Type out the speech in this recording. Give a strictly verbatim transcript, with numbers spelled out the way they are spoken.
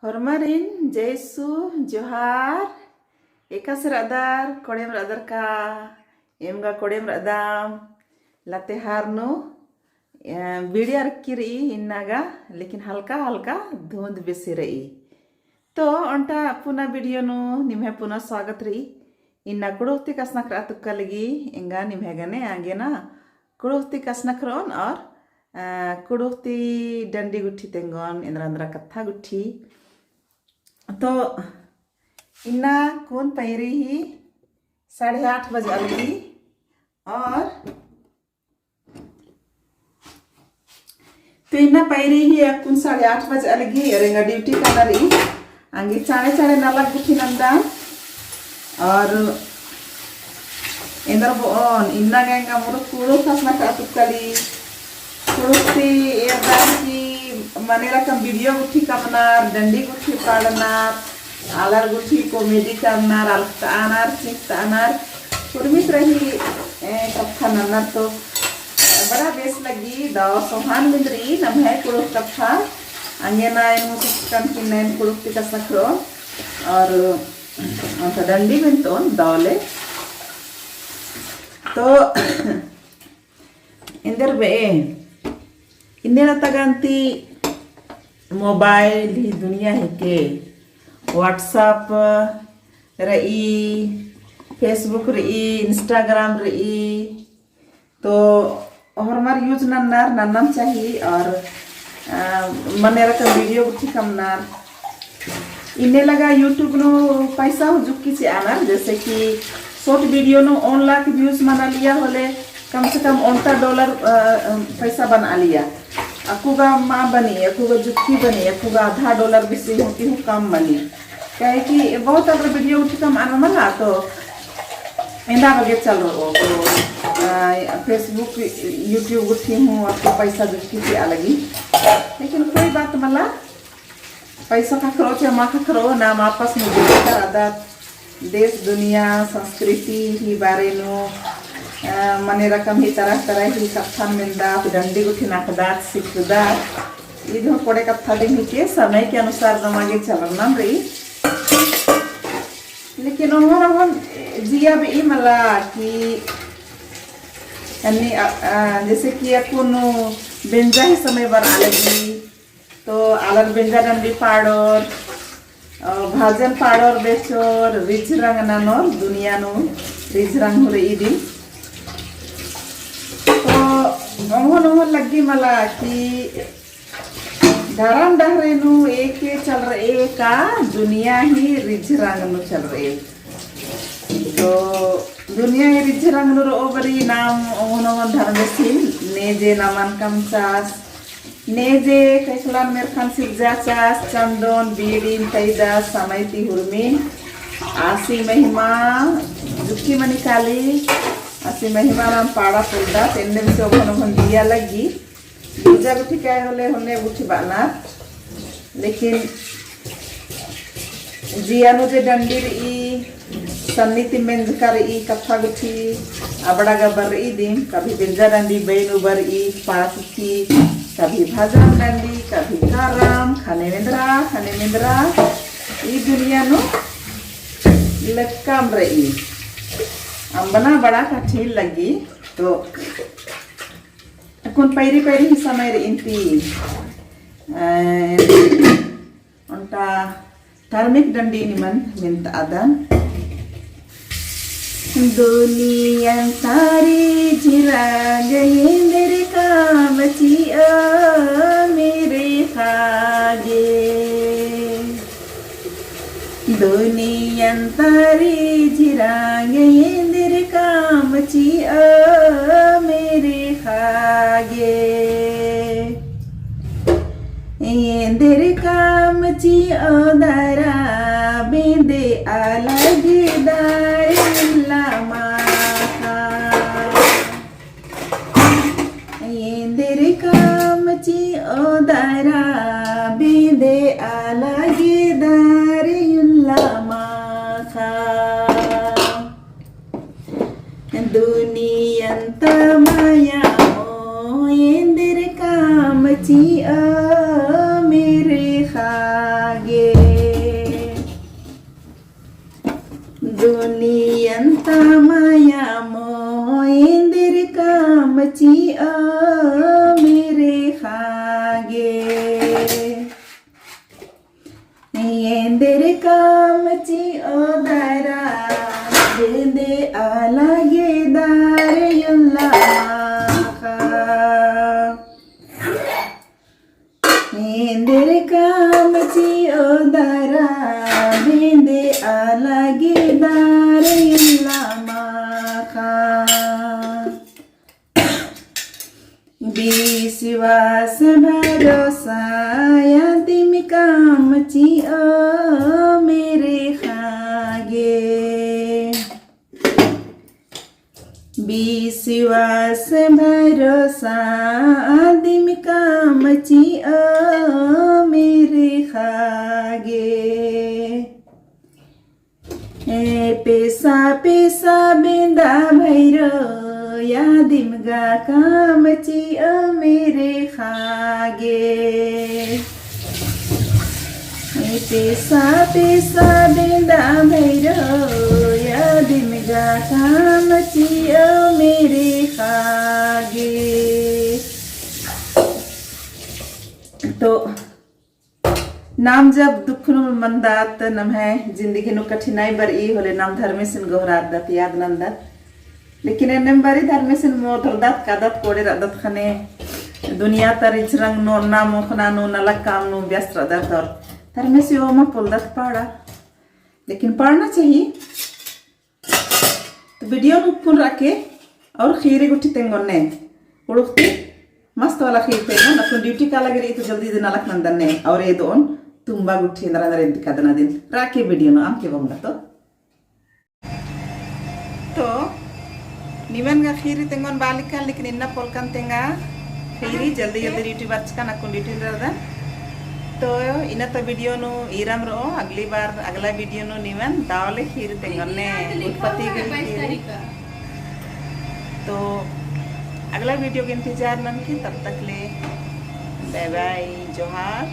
होरमारिन जय यीशु, जोहार। एकासे रअदर, कोड़ेम रअदर का, एम गा कोड़ेम रअदम, लतेहार नू, अ, बिड़िया रखी रई इन्ना गा, लेकिन हल्का हल्का धुंध बेसे रई। तो ओन्टा पुना video नू निम्है पुना स्वागत रई। इन्ना कुँड़ुख़ ती कछनखरआ तुक्का लगी एंगा निम्है गने आगे ना कुँड़ुख़ ती कछनखरओन और, अ, कुँड़ुख़ ती डंडी गुट्ठी तेंगोन, एन्दरा एन्दरा कत्था गुट्ठी। तो इन्ना कुन पैरी ही साढ़े आठ बजे अलगी और तो इन्ना पैरी ही अक्कुन साढ़े आठ बजे अलगी, अरे एंगा duty काना रई। आंगे चाड़े चाड़े नलख गुट्ठी नंदन। और एन्दर बओन, इन्ना गा एंगा मुरुख कुँड़ुख़ कछनखरआ तुक्का लगी। कुँड़ुख़ ती एरदन कि मने रकम video गुट्ठी कमनर, डंडी गुट्ठी पाड़नर, आलर गुट्ठी comedy करनर, अलख़तअनर, चिख़तअनर, उर्मित रई, ए, कत्था नन्नर तो बड़ा बेस लगी, दव सोहान मेंदरी नम्है कुँड़ुख़ कत्था। आंगे ना एन मुसुकन कि नैन कुँड़ुख़ ती कछनखरओन और ओन्टा डंडी मेंतओन दव ले। तो एन्देर बे, इन्नेला तगन ती mobile ही दुनिया हिके, WhatsApp रई, Facebook रई, Instagram रई, तो होरमर use नन्नर, नन्नम चाही और, अ, मने रकम video गुट्ठी कमनर। इन्ने लगा YouTube नू पैसा हूँ जुक्की चिअनर, जैसे कि short video नू ओन लाख views मनालिया होले, कम से कम ओन्टा dollar, अ, अ, पैसा बनालिया। अक्कु गा मा बनी, अक्कु गा जुक्की बनी, अक्कु गा आधा dollar बेसी हूँ ती हूँ कम बनी। काहे कि बहुत अगर video गुट्ठी कमअना मला तो एन्दा बग्गे चल रओ तो, आ, Facebook, YouTube गुट्ठी हूँ अक्कु पैसा जुक्की चिआ लगी। लेकिन कोई बात मला, पैसा ख़क्खरओ चाहे मा ख़क्खरओ, नाम आपस में जुड़कर आदत, देश दुनिया, संस्कृति ही बारे नू, आ, मने रकम ही तरह तरह ही कत्थन मेंदत, डंडी गुट्ठी नखदत, सिखदत। इद हूँ कोड़े कत्था दिम हिके, समय के अनुसार नमा गे चलरनम रई। लेकिन ओहन ओहन जिया बई मला कि अन्ने, अ, अ, जैसे कि अक्कुन बेंजा ही समय बरआ लगी, तो आलर बेंजा डंडी पाड़ोर, अ, भजन पाड़ोर बेचोर, रिझ रंग ननोर, दुनिया नू रिझ रंग हूँ रई दिम। तो ओहन ओहन लग्गी मला कि धरम डहरे नू एके चलरए का दुनिया ही रिझ रंग नू चलरए। तो दुनिया ही रिझ रंग नू रओ बरी नाम ओहन ओहन धर्मेसिन ने जे नमन कमचस, ने जे कैखलन मेरखन सिरजाचस, चंदोन बीड़िन तैदस समय ती हुरमिन आसी महिमा जुक्की मनी काली, आसी महिमा नाम पाड़ा पोल्दस, एन्नेम से ओहन ओहन दिया लग्गी। दूजा गुट्ठी काय होले होन्ने गुट्ठी बअनर। लेकिन जिया नू जे डंडी रई, सन्नी ती मेंजका रई, कत्था गुट्ठी अबड़ा गा बरई दिम, कभी बेंजा डंडी बई नू बरई, पाड़ा सिक्की, कभी भजन डंडी, कभी करम, खने मेंदरा, खने मेंदरा, ई दुनिया नू लक्कम रई। अम्बना बड़ा कठिन लग्गी, तो अक्कुन पैरी पैरी ही समय रई इन्ती, अ, ओन्टा धार्मिक डंडी निमन मेन्तादन। दुनियन ता रिझ रंग एन्देर काम चिआ मेरे ख़ागे। दुनियन ता रिझ रंग एन्देर काम चिआ मेरे ख़ागे। एन्देर काम चिओ दरा बेंदे अलग दारी उल्ला माख़ा। एन्देर काम चिओ दरा बेंदे अलग दारी उल्ला माख़ा। दुनियन ता माया ओ एन्देर काम चिआ मेरे ख़ागे। चिओ मेरे ख़ागे। एन्देर काम चिओ दरा, बेंदे अलगे दरा उल्ला माख़ा। एन्देर काम चिओ दरा, बेंदे अलगे दरा उल्ला माख़ा। बिस्वास भरोसा आदिम काम चिओ मेरे ख़ागे। बिस्वास भरोसा आदिम काम चिओ मेरे ख़ागे। ए पेसा पेसा बेंदा भैरो, आदिम गा काम चिओ मेरे ख़ागे। ए पेसा पेसा बेंदा भैरो, आदिम गा काम चिओ मेरे ख़ागे। तो नाम जब दुख नू मन्दत, नम्है जिंदगी नू कठिनाई बरई होले नाम धर्मेसिन गोहरारदत, याद नन्दत। लेकिन एन्नेम बारी धर्मेसिन मोदरदत कादत, कोड़े रअदत ख़ने दुनिया ता रिझरंग नू, ओन्ना मोख़ना नू, नलख काम नू व्यस्त रअदत और धर्मेसी ओमा पोलदत पाड़ा। लेकिन पाड़ना चाहिए। तो video नू उक्कुन रअके और खीरी गुट्ठी तेंगोन ने। कुँड़ुख़ ती मस्त वाला खीर तेंगोन, अक्कुन duty काला गे रई तो जल्दी जल्दी नलख नन्दन ने और एदोन तुम्बा गुट्ठी एन्दरा एन्दरा एद्दी कादन अदिन। रअके video नू अमके बंगा तो। तो निमन गा खीरी तेंगोन बालिका, लेकिन इन्ना पोलकन तेंगा खीरी जल्दी जल्दी duty बरचकन, अक्कुन duty रअदन। तो इन्ना तो video नू इरम रओ, अगली बार अगला video नू निमन दव ले खीरी तेंगोन ने, गुरपति गही खीरी। तो अगला video के इंतजार ननके, तब तक ले bye bye, जोहार।